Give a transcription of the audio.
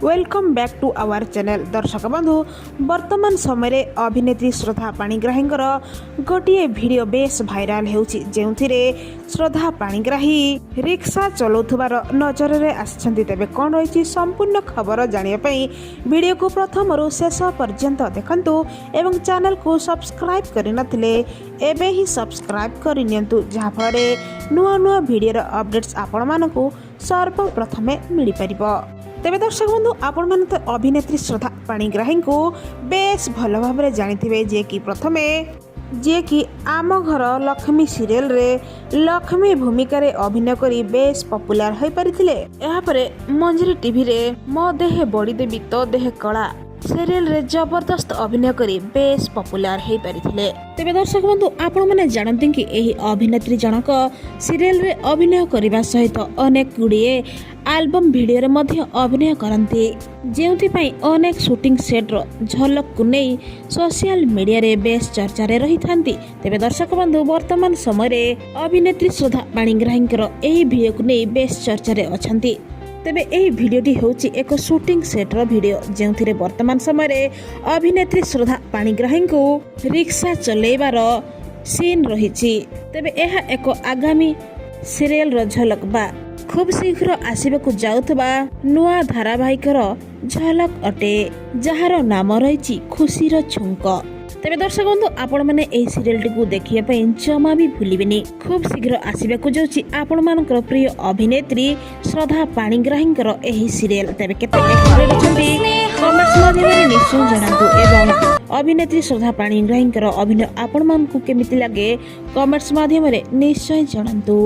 Welcome back to our channel। ଦର୍ଶକ ବନ୍ଧୁ, ବର୍ତ୍ତମାନ ସମୟରେ ଅଭିନେତ୍ରୀ ଶ୍ରଦ୍ଧା ପାଣିଗ୍ରାହୀଙ୍କର ଗୋଟିଏ ଭିଡ଼ିଓ ବେଶ ଭାଇରାଲ ହେଉଛି, ଯେଉଁଥିରେ ଶ୍ରଦ୍ଧା ପାଣିଗ୍ରାହୀ ରିକ୍ସା ଚଲାଉଥିବାର ନଜରରେ ଆସିଛନ୍ତି। ତେବେ କ'ଣ ରହିଛି ସମ୍ପୂର୍ଣ୍ଣ ଖବର ଜାଣିବା ପାଇଁ ଭିଡ଼ିଓକୁ ପ୍ରଥମରୁ ଶେଷ ପର୍ଯ୍ୟନ୍ତ ଦେଖନ୍ତୁ ଏବଂ ଚ୍ୟାନେଲକୁ ସବସ୍କ୍ରାଇବ୍ କରିନଥିଲେ ଏବେ ହିଁ ସବସ୍କ୍ରାଇବ୍ କରିନିଅନ୍ତୁ, ଯାହାଫଳରେ ନୂଆ ନୂଆ ଭିଡ଼ିଓର ଅପଡ଼େଟ୍ସ ଆପଣମାନଙ୍କୁ ସର୍ବପ୍ରଥମେ ମିଳିପାରିବ। ତେବେ ଦର୍ଶକ ବନ୍ଧୁ, ଆପଣମାନେ ତ ଅଭିନେତ୍ରୀ ଶ୍ରଦ୍ଧା ପାଣିଗ୍ରାହୀଙ୍କୁ ବେଶ ଭଲ ଭାବରେ ଜାଣିଥିବେ, ଯିଏକି ପ୍ରଥମେ ଯିଏକି ଆମ ଘର ଲକ୍ଷ୍ମୀ ସିରିଏଲରେ ଲକ୍ଷ୍ମୀ ଭୂମିକାରେ ଅଭିନୟ କରି ବେଶ ପପୁଲାର ହୋଇପାରିଥିଲେ। ଏହାପରେ ମଞ୍ଜରୀ ଟିଭିରେ ମୋ ଦେହେ ବଡ଼ି ଦେବୀ ତୋ ଦେହେ କଳା ସିରିଏଲରେ ଜବରଦସ୍ତ ଅଭିନୟ କରି ବେଶ ପପୁଲାର ହୋଇପାରିଥିଲେ। ତେବେ ଦର୍ଶକ ବନ୍ଧୁ, ଆପଣମାନେ ଜାଣନ୍ତି କି ଏହି ଅଭିନେତ୍ରୀ ଜଣକ ସିରିଏଲରେ ଅଭିନୟ କରିବା ସହିତ ଅନେକ ଗୁଡ଼ିଏ ଆଲବମ୍ ଭିଡ଼ିଓରେ ମଧ୍ୟ ଅଭିନୟ କରନ୍ତି, ଯେଉଁଥିପାଇଁ ଅନେକ ସୁଟିଂ ସେଟ୍ର ଝଲକକୁ ନେଇ ସୋସିଆଲ ମିଡ଼ିଆରେ ବେଶ ଚର୍ଚ୍ଚାରେ ରହିଥାନ୍ତି। ତେବେ ଦର୍ଶକ ବନ୍ଧୁ, ବର୍ତ୍ତମାନ ସମୟରେ ଅଭିନେତ୍ରୀ ଶ୍ରଦ୍ଧା ପାଣିଗ୍ରାହୀଙ୍କର ଏହି ଭିଡ଼ିଓକୁ ନେଇ ବେଶ ଚର୍ଚ୍ଚାରେ ଅଛନ୍ତି। ତେବେ ଏହି ଭିଡ଼ିଓଟି ହେଉଛି ଏକ ସୁଟିଂ ସେଟ୍ର ଭିଡ଼ିଓ, ଯେଉଁଥିରେ ବର୍ତ୍ତମାନ ସମୟରେ ଅଭିନେତ୍ରୀ ଶ୍ରଦ୍ଧା ପାଣିଗ୍ରାହୀଙ୍କୁ ରିକ୍ସା ଚଲେଇବାର ସିନ୍ ରହିଛି। ତେବେ ଏହା ଏକ ଆଗାମୀ ସିରିଏଲର ଝଲକ ବା ଖୁବ୍ ଶୀଘ୍ର ଆସିବାକୁ ଯାଉଥିବା ନୂଆ ଧାରାବାହିକର ଝଲକ ଅଟେ, ଯାହାର ନାମ ରହିଛି ଖୁସିର ଛୁଙ୍କ। ତେବେ ଦର୍ଶକ ବନ୍ଧୁ, ଆପଣମାନେ ଏହି ସିରିଏଲଟିକୁ ଦେଖିବା ପାଇଁ ଜମା ବି ଭୁଲିବେନି। ଖୁବ୍ ଶୀଘ୍ର ଆସିବାକୁ ଯାଉଛି ଆପଣମାନଙ୍କର ପ୍ରିୟ ଅଭିନେତ୍ରୀ ଶ୍ରଦ୍ଧା ପାଣିଗ୍ରାହୀଙ୍କର ଏହି ସିରିଏଲ। ତେବେ କେତେ ଏକ୍ସାଇଟେଡ୍ ଅଛନ୍ତି, କମେଣ୍ଟସ୍ ମାଧ୍ୟମରେ ନିଶ୍ଚୟ ଜଣାନ୍ତୁ ଏବଂ ଅଭିନେତ୍ରୀ ଶ୍ରଦ୍ଧା ପାଣିଗ୍ରାହୀଙ୍କର ଅଭିନୟ ଆପଣମାନଙ୍କୁ କେମିତି ଲାଗେ, କମେଣ୍ଟସ୍ ମାଧ୍ୟମରେ ନିଶ୍ଚୟ ଜଣାନ୍ତୁ।